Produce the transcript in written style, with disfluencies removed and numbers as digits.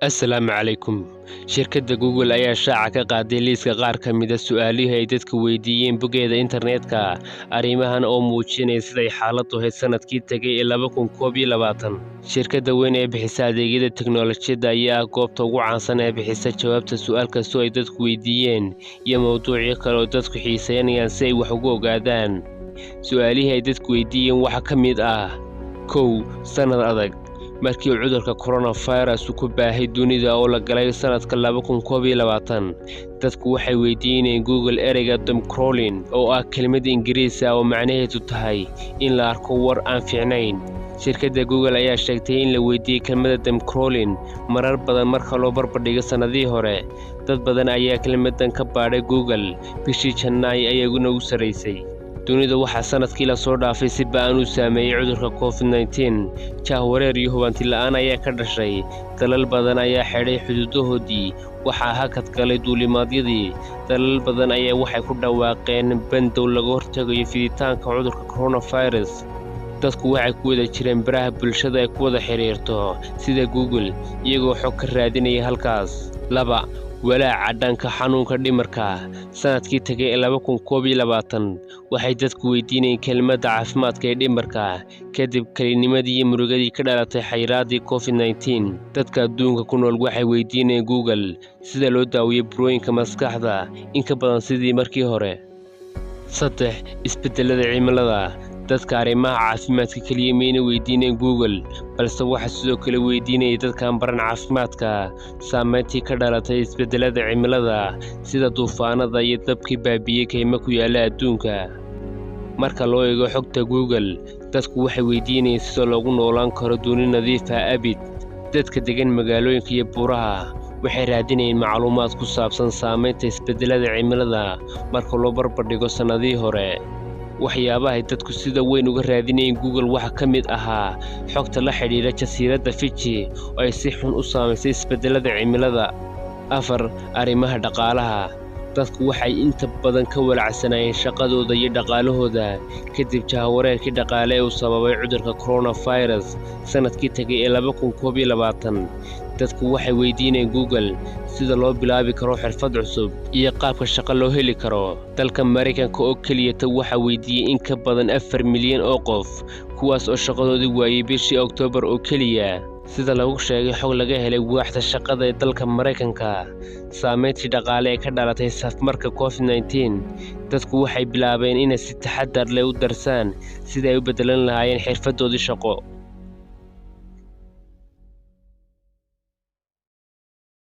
Assalaamu calaykum. Shirkadda Google ayaa shaaca ka qaaday liiska qaar ka mid ah su'aalihii ay dadku weydiiyeen boggeeda internetka, arrimahan oo muujinaya siday xaaladdu ahayd sanadkii tegay ee 2021. Shirkadda weyn ee bixisa adeegyada tiknoolajiyadda ayaa ah goobta ugu caansan ee bixisa jawaabta su'aal kasta oo ay dadku weydiiyeen iyo mowduucyo kale oo dadku xiiseynayaan si ay wax uga ogaadaan. Su'aalihii ay dadku weydiiyeen waxaa ka mid ah: 1. Sannad adag. Markii cudurka coronavirus uu ku baahay dunida oo la galay sanadka 2021, dadku waxay weydiinayeen Google ereyga "doomscrolling", oo ah kelmad Ingiriisi ah oo macnaheedu tahay in la arko war aan fiicnayn. Shirkadda Google ayaa sheegtay in la weydiiyey kelmadda "doomscrolling" marar badan marka loo barbardhigo sannadihii hore. Dad badan ayaa kelmaddan ka baadhay Google bishii Janaayo ayaguna ugu sarreysay. Dunida waxaa sanadkii la soo dhaafay si ba'an u saameeyey cudurka COVID-19. Jahwareer iyo hubanti la'aan ayaa ka dhashay. Dalal badan ayaa xidhay xuduudahoodii, waxaa hakad galay duulimaadyadii. Dalal badan ayaa waxay ku dhawaaqeen bandow laga hortagayo fiditaanka cudurka coronavirus. Dadku waxay ku wada jireen baraha bulshada ay ku wada xiriirto sida Google, iyagoo xog ka raadinaya halkaas. 2. Walaaca dhanka xanuunka dhimirka. Sanadkii tegay ee 2021, waxay dadku weydiinayeen kelmadda caafimaadka ee dhimirka kadib kelinimadii iyo murugadii ka dhalatay xayiraaddii COVID-19. Dadka adduunka ku nool waxay weydiinayeen Google sida loo daaweeyo burooyinka maskaxda in ka badan sidii markii hore. 3. Isbeddelada cimilada. Dadka arrimaha caafimaadka keliya mayna weydiinayn Google, balse waxaa sidoo kale weydiinayay dadkaan baran caafimaadka saameyntii ka dhalatay isbeddelada cimilada, sida duufaanada iyo dabkii baabi'iyey kaymo ku yaalla adduunka. Marka loo eego xogta Google, dadku waxay weydiinayeen sida loogu noolaan karo duni nadiif ah abid. Dadka degan magaalooyinka iyo buuraha waxay raadinayeen macluumaad ku saabsan saameynta isbeddelada cimilada marka loo barbardhigo sannadihii hore. Waxyaabaha ay dadku sida weyn uga raadinayeen Google waxaa ka mid ahaa xogta la xidhiidha jasiiradda Fiji oo ay si xun u saamaysay isbeddelada cimilada. 4. Arrimaha dhaqaalaha. Dadku waxay inta badan ka walaacsanaayeen shaqadooda iyo dhaqaalahooda kadib jahwareerkii dhaqaale ee uu sababay cudurka coronavirus sanadkii tegay ee 2021. Dadku waxay weydiinayeen Google sida loo bilaabi karo xirfad cusub iyo qaabka shaqo loo heli karo. Dalka Maraykanka oo keliyata waxaa weydiiyey in ka badan 4 milyan oo qof, kuwaas oo shaqadoodii waayey bishii Oktoobar oo keliya, sida lagu sheegay xog laga helay waaxda shaqada ee dalka Maraykanka. Saameyntii dhaqaale ee ka dhalatay safmarka COVID-19, dadku waxay bilaabeen inay si taxaddar leh u darsaan sidii ay u beddelan lahaayeen xirfadoodii shaqo.